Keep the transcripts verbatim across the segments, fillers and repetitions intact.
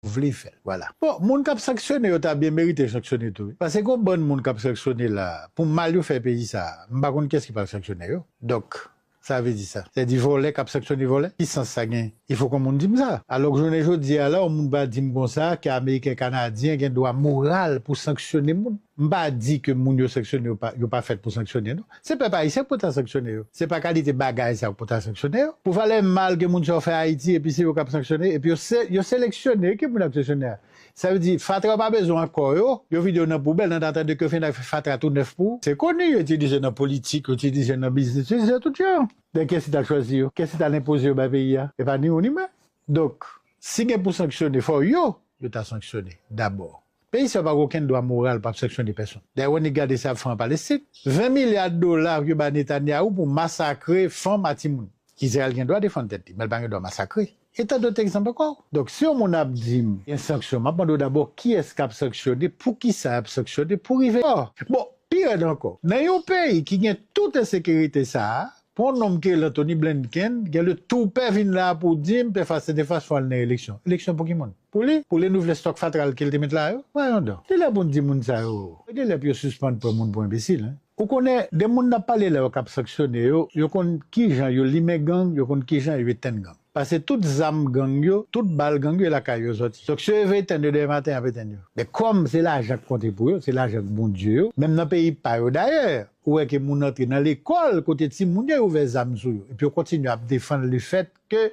vle fè l. Vwala. Bon, moun k ap sanksyone yo ta byen merite sanksyone tou, wi. Paske gon bann moun k ap sanksyone la, pou mal yo fè peyi sa, m pa konn kiyès ki pral sanksyone yo. Donk, sa vle di sa. Sètadi vòlè k ap sanksyone vòlè? Ki sans sa gen? Il faut ke moun di m sa. Alò ke jounen jodi a la, yon moun va di m konsa ke Ameriken, Kanadyen gen dwa moral pou sanksyone moun. M pa di ke moun yo sanksyone yo pa, yo pa fèt pou sanksyone, non. Se pèp ayisyen pou ta sanksyone yo. Se pa kalite bagay sa yo pou ta sanksyone yo. Pou valè mal ke moun sa yo fè Ayiti, epi se yo k ap sanksyone, epi yo se, yo seleksyone ki moun ap sanksyone a. Sa vle di, fatra yo pa bezwen ankò yo, yo vide yo nan poubèl, nan atann ke yo fin ak fatra tou nèf pou ou. Se koni, yo itilize nan politik, yo itilize nan biznis, yo itilize tout jan. Dayè kiyès ki t al chwazi yo? Kiyès ki t al enpoze yo bay peyi a? E pa ni ou ni mwen. Donk, si gen pou sanksyone, fò yo, yo ta sanksyone dabò. Peyi sa yo pa gen okenn dwa moral pou ap sanksyone pèsonn. Dayè, w annik gade sa y ap fè an Palestin. Ven milya dola yo ba Netanyahu pou masakre fanm a timoun. Izrayèl gen dwa defann tèt li, men l pa gen dwa masakre. E tan dòt egzanp ankò. Donk, si yon moun ap di m gen sanksyon, m ap mande w dabò kiyès k ap sanksyone, poukisa y ap sanksyone, pou rive. Bon, pi rèd ankò, nan yon peyi ki gen tout ensekirite sa a, pou yon nonm ki rele Anthony Blinken, gen le toupè vin la pou di m, pè Fast and Fast fò al nan eleksyon. Eleksyon pou ki moun? Pou li? Pou renouvle stòk fatra l ke l te met la yo? Voyons donc. Li lè pou n di moun sa yo. Li lè pou yo sispann pran moun pou enbesil, en. Ou konnen, de moun n ap pale la yo k ap sanksyone yo, yo konn kijan yo limen gang, yo konn kijan yo etenn gang. Paske tout zam gang yo, tout bal gang yo, e lakay yo sòti. Donk, si yo vle etenn yo demen maten, y ap etenn yo. Men kòm se lajan k konte pou yo, se lajan k Bondye yo, menm nan peyi pa yo dayè, ou wè ke moun antre nan lekòl kote timoun yo, yo ouvè zam sou yo, epi yo kontinye ap defann lefèt ke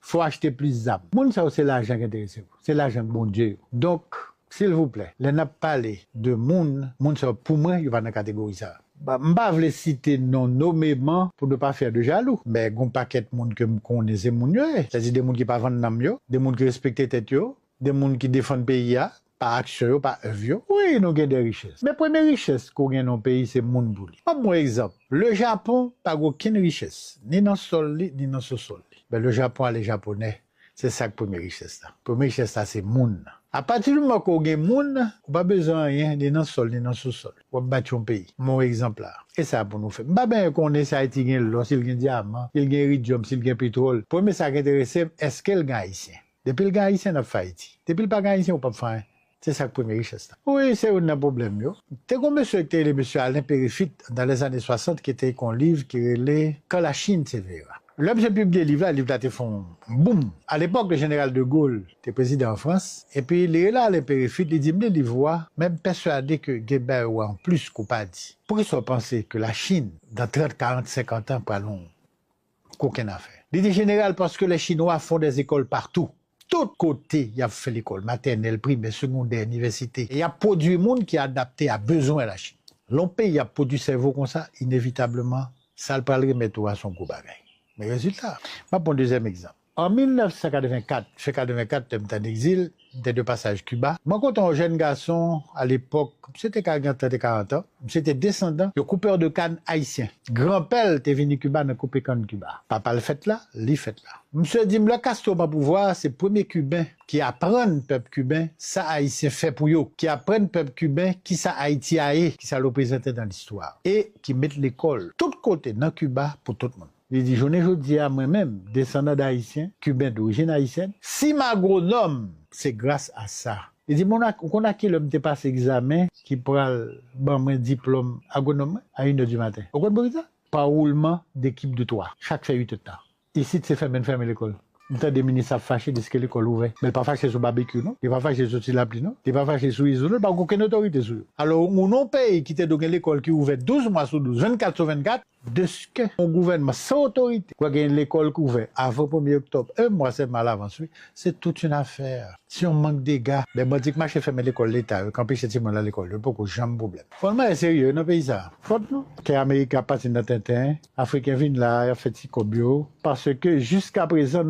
fò achte plis zam. Moun sa yo, se lajan k enterese yo, se lajan k Bondye yo. Donk, silvouplè, lè n ap pale de moun, moun sa yo, pou mwen, yo pa nan kategori sa a. Ba, m pa vle site non nomeman pou ne pas faire de jaloux, men gon pakèt moun ke m konnen se moun yo ye. Sètadi de moun ki pa vann nanm yo, de moun ki respekte tèt yo, de moun ki defann peyi a, pa aksyon yo, pa èv yo. Wi, nou gen de richès. Men premye richès ke w gen nan yon peyi, se moun pou li. M ap ba w egzanp. Le Japon pa gen okenn richès, ni nan sòl li, ni nan sousòl li. Men le Japon a les Japonais. Se sa k premye richès la. Premye richès la, se moun nan. Apati di moman ke w gen moun, ou pa bezwen anyen, ni nan sòl, ni nan sousòl. W ap bati yon peyi. M ba w egzanp la. E sa pou nou fè. M pa benyen konnen si Ayiti gen lò, si l gen dyaman, si l gen iridyòm, si l gen petwòl. Premye sa k enterese m, èske l gen Ayisyen? Depi l gen Ayisyen, n ap fè Ayiti. Depi l pa gen Ayisyen, ou p ap fè anyen. Se sa k premye richès la. Wi, se youn nan pwoblèm yo. Te gon mesye ki te rele mesye Alain Périfit, dans les années soixante, ki te ekri yon liv ki rele Quand la Chine s'éveillera. Lè misye pibliye liv la, liv la te fè yon boom. A lepòk, le jeneral de Gaulle te prezidan an Frans, epi li rele Alain Périfit, li di m li liv ou a, men m pèswade ke gen bagay ou wè an plis ke w pa di. Poukisa w panse ke la Chine, dans trente, quarante, cinquante ans, pral yon kokenn afè? Li di, jeneral, paske les Chinois font des écoles partout. Tout kote y ap fè lekòl, matènèl, primè, segondè, inivèsite. E y ap pwodui moun ki adapte a bezwen la Chine. Lè yon peyi ap pwodui sèvo konsa, inevitableman, sa l pral remèt ou a se yon gwo bagay. Men rezilta, m ap pran dezyèm egzanp. An mil nèf san katrevenkat, fen katrevenkat, lè m t an egzil, m te de pasaj Kiba. M rankontre yon jèn gason, a lepòk, misye te ka gen trant e karant an, misye te desandan yon coupeur de canne ayisyen. Granpè l te vini Kiba nan koupe kann Kiba. Papa l fèt la, li fèt la. Misye di m, lè Castro pran pouvwa a, se premye Kiben ki aprann pèp kiben sa Ayisyen fè pou yo, ki aprann pèp kiben kisa Ayiti a ye, kisa l reprezante nan listwa, e ki met lekòl tout kote nan Kiba pou tout moun. Li di, jounen jodi a, mwen menm, desandan d Ayisyen, kiben dorijin ayisyèn, si m agwonòm, se gras a sa. Li di, moun ak, ou konn a kilè m te pase egzamen ki pral ban mwen diplòm agwonòm mwen? A inè di maten. Ou konn poukisa? Pa woulman dekip de twa. Chak fè uit èdtan. Isit, se fèmen n fèmen lekòl. M tande minis ap fache diske lekòl ouvè. Men l pa fache sou babekyou, non. Li pa fache sou ti lapli, non. Li pa fache sou izo, non. Li pa gen okenn otorite sou yo. Alò, ou nan yon peyi ki te dwe gen lekòl ki ouvè douz mwa sou douz, vennkat sou vennkat, deske yon gouvènman san otorite, w a gen lekòl ki ouvè avan premye oktòb, yon mwa sèlman alavans, wi. Se tout yon afè. Se yon mank dega. Men bandi k mache fèmen lekòl leta yo, k anpeche timoun al lekòl yo, poko janm pwoblèm. Fò n serye nan peyi sa a. Fòt nou. Kè Ameriken ap pati nan tenten, Afriken vin la, y ap fè ti kòb yo. Paske jiskaprezan,